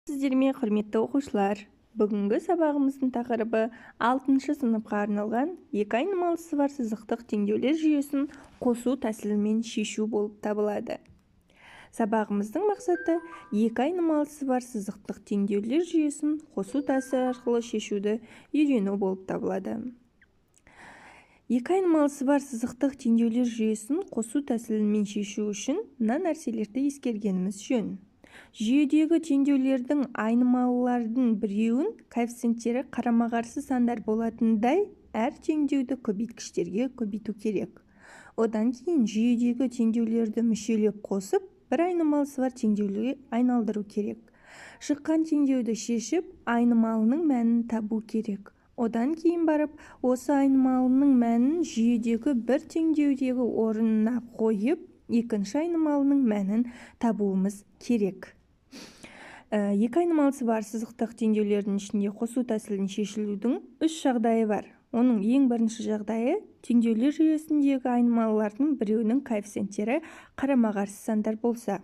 Сіздермен, құрметті оқушылар! Бүгінгі сабағымыздың тақырыбы 6 сыныпқа арналған екі айнымалысы бар сызықтық теңдеулер жүйесін қосу тәсілімен шешу болып табылады. Сабағымыздың мақсаты екі айнымалысы бар сызықтық теңдеулер жүйесін қосу тәсілі арқылы шешуді үйрену болып табылады. Екі айнымалысы бар сызықтық теңдеулер жүйесін қосу тәсілімен шешу үшін мына нәрселерді ескергеніміз жөн. Жүйедегі теңдеулердің айнымалылардың біреуін коэффициенттері қарама-қарсы сандар болатындай әр теңдеуді көбейткіштерге көбейту керек. Одан кейін жүйедегі теңдеулерді мүшелеп қосып, бір айнымалысы бар теңдеуге айналдыру керек. Шыққан теңдеуді шешіп, айнымалының мәнін табу керек. Одан кейін барып, осы айнымалының мәнін жүйедегі бір теңдеудегі орнына қойып, екінші айнымалының мәнін табуымыз керек. Екі айнымалысы бар сызықтық теңдеулердің ішінде қосу тәсілін шешілудің үш жағдайы бар. Оның ең бірінші жағдайы теңдеулер жүйесіндегі айнымалылардың біреуінің коэффициенттері қарама-қарсы сандар болса.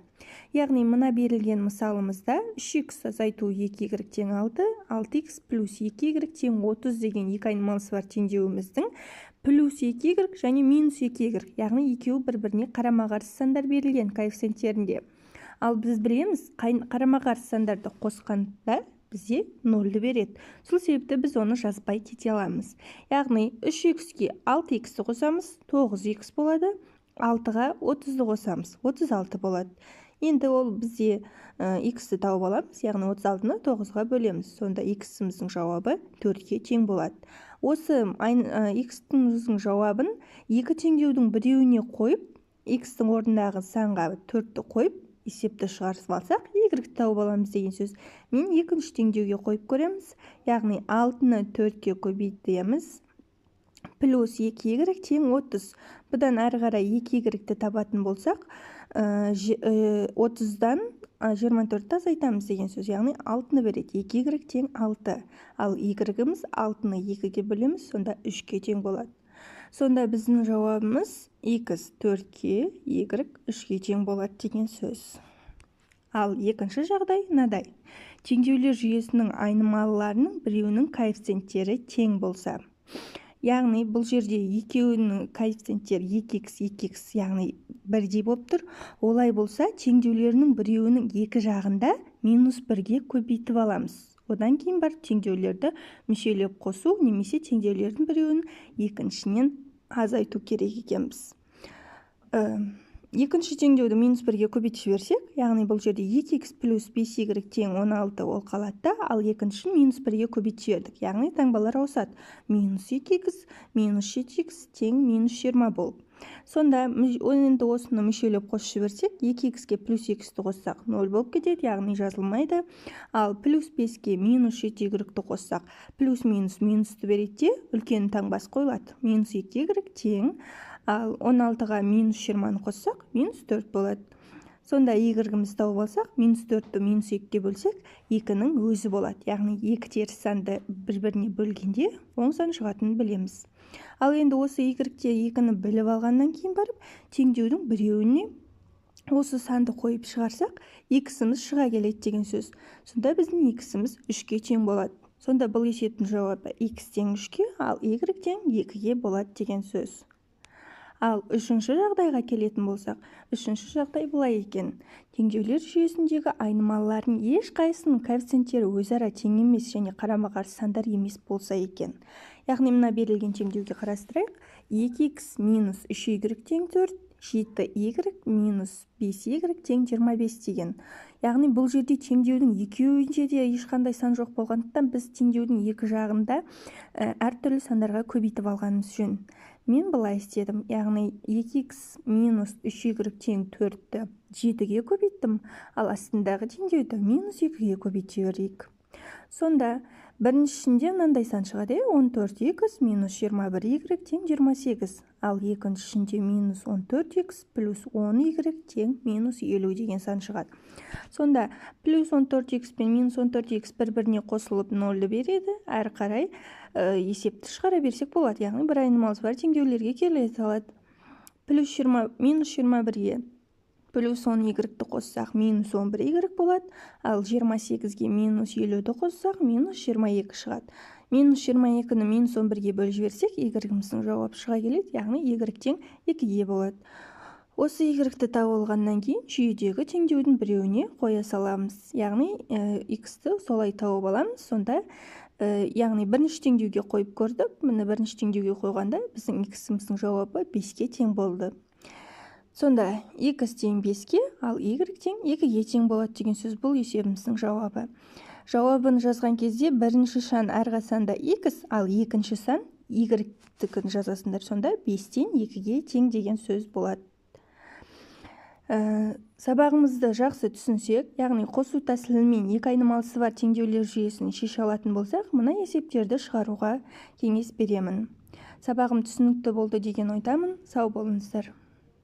Яғни мына берілген мысалымызда 3х азайту 2y тең 6, 6х плюс 2y тең 30 деген екі айнымалысы бар теңдеуіміздің плюс 2y және минус 2y, яғни екеуі бір-біріне қарама-қарсы сандар берілген коэффициенттерінде. Ал біз білеміз, қарама-қарсы сандарды қосқанда бізде нөлді береді. Сол себепті біз оны жазбай кете аламыз. Яғни 3х-ке 6х-ті қосамыз, 9х болады, 6-ға 30-ды қосамыз, 36 болады. Енді ол бізде х-ті тауып аламыз, яғни 36-ны 9-ға бөлеміз. Сонда х-іміздің жауабы 4-ке тең болады. Осы х-іміздің жауабын екі теңдеудің біреуіне қойып, х-тің орнындағы санға 4-ті қойып, есепті шығарып алсақ, y-ті тауып аламыз деген сөз. Мен екінші теңдеуге қойып көреміз, яғни 6-ны 4-ке көбейтеміз, плюс 2y тең 30. Бұдан әрі қарай 2y-ті табатын болсақ, 30-дан 24-ті азайтамыз деген сөз, яғни 6-ны береді. 2y тең 6. Ал y-іміз 6-ны 2-ге бөлеміз, сонда 3-ке тең болады. Сонда біздің жауабымыз x 4-ке, y 3-ке тең болады деген сөз. Ал екінші жағдай мынадай. Теңдеулер жүйесінің айнымалыларының біреуінің коэффициенттері тең болса. Яғни бұл жерде екеуінің коэффициенттері 2х, 2х, яғни бірдей болып тұр. Олай болса, теңдеулерінің біреуінің екі жағында минус 1-ге көбейтіп аламыз. Одан кейін барып теңдеулерді мүшелеп қосу немесе теңдеулердің біреуін екіншінен азайту керек екенбіз. Екінші теңдеуді минус 1-ге көбейтіп жіберсек, яғни бұл жерде 2х плюс 5y тең 16 ол қалады да, ал екіншісін минус 1-ге көбейтіп жібердік, яғни таңбалар ауысады. Минус 2х минус 7х тең минус 20 болып. Сонда енді осыны мүшелеп қосып жіберсек, 2х-ке плюс 2-ті қоссақ 0 болып кетеді, яғни жазылмайды. Ал плюс 5-ке минус 7y-ті қоссақ, плюс минус минусты береді де, үлкен таңбасы қойылады. Минус 2y тең, ал 16-ға минус 20-ны қоссақ, минус 4 болады. Сонда y-імізді тауып алсақ, минус 4-ті минус 2-ге бөлсек, 2-нің өзі болады. Яғни екі теріс санды бір-біріне бөлгенде оң сан шығатынын білеміз. Ал енді осы y-те 2-ні біліп алғаннан кейін барып, теңдеудің біреуіне осы санды қойып шығарсақ, x-іміз шыға келеді деген сөз. Сонда біздің x-іміз 3-ке тең болады. Сонда бұл есептің жауабы x тең 3-ке, ал y тең 2-ге болады деген сөз. Ал үшінші жағдайға келетін болсақ, үшінші жағдай былай екен. Теңдеулер жүйесіндегі айнымалылардың ешқайсысының коэффициенттері өзара тең емес және қарама-қарсы сандар емес болса екен. Яғни мына берілген теңдеуге қарастырайық. 2х минус 3y тең 4, 7y минус 5y тең 25 деген. Яғни бұл жерде теңдеудің екеуінде де ешқандай сан жоқ болғандықтан біз теңдеудің екі жағында әртүрлі сандарға көбейтіп алғанымыз жөн. Мен былай істедім, яғни 2х минус 3y тең 4-ті 7-ге көбейттім, ал астындағы теңдеуді минус 2-ге көбейтіп жіберейік. Сонда біріншісінде мынандай сан шығады, 14х минус 21y тең 28, ал екіншісінде минус 14х плюс 10y тең минус 50 деген сан шығады. Сонда плюс 14х пен минус 14х бір-біріне қосылып 0-ді береді, әрі қарай есепті шығара берсек болады, яғни бір айнымалысы бар теңдеулерге келе салады. Плюс 20, минус 21-ге Плюс 10 y-ті қоссақ, минус 11 y болады. Ал 28-ге минус 50-ді қоссақ, минус 22 шығады. Минус 22-ні минус 11-ге бөліп жіберсек, y-іміздің жауабы шыға келеді, яғни y тең 2-ге болады. Осы y-ті тауып алғаннан кейін жүйедегі теңдеудің біреуіне қоя саламыз. Яғни x-ті солай тауып аламыз. Сонда яғни бірінші теңдеуге қойып көрдік. Міне, бірінші теңдеуге қойғанда біздің x-іміздің жауабы 5-ке тең болды. Сонда x тең 5-ке, ал y тең 2-ге тең болады деген сөз бұл есебіміздің жауабы. Жауабын жазған кезде бірінші сан әрқашанда x, ал екінші сан y-тікін жазасыңдар. Сонда 5-тен 2-ге тең деген сөз болады. Сабағымызды жақсы түсінсек, яғни қосу тәсілімен екі айнымалысы бар теңдеулер жүйесін шеше алатын болсақ, мына есептерді шығаруға кеңес беремін. Сабағым түсінікті болды деген ойдамын. Сау болыңыздар.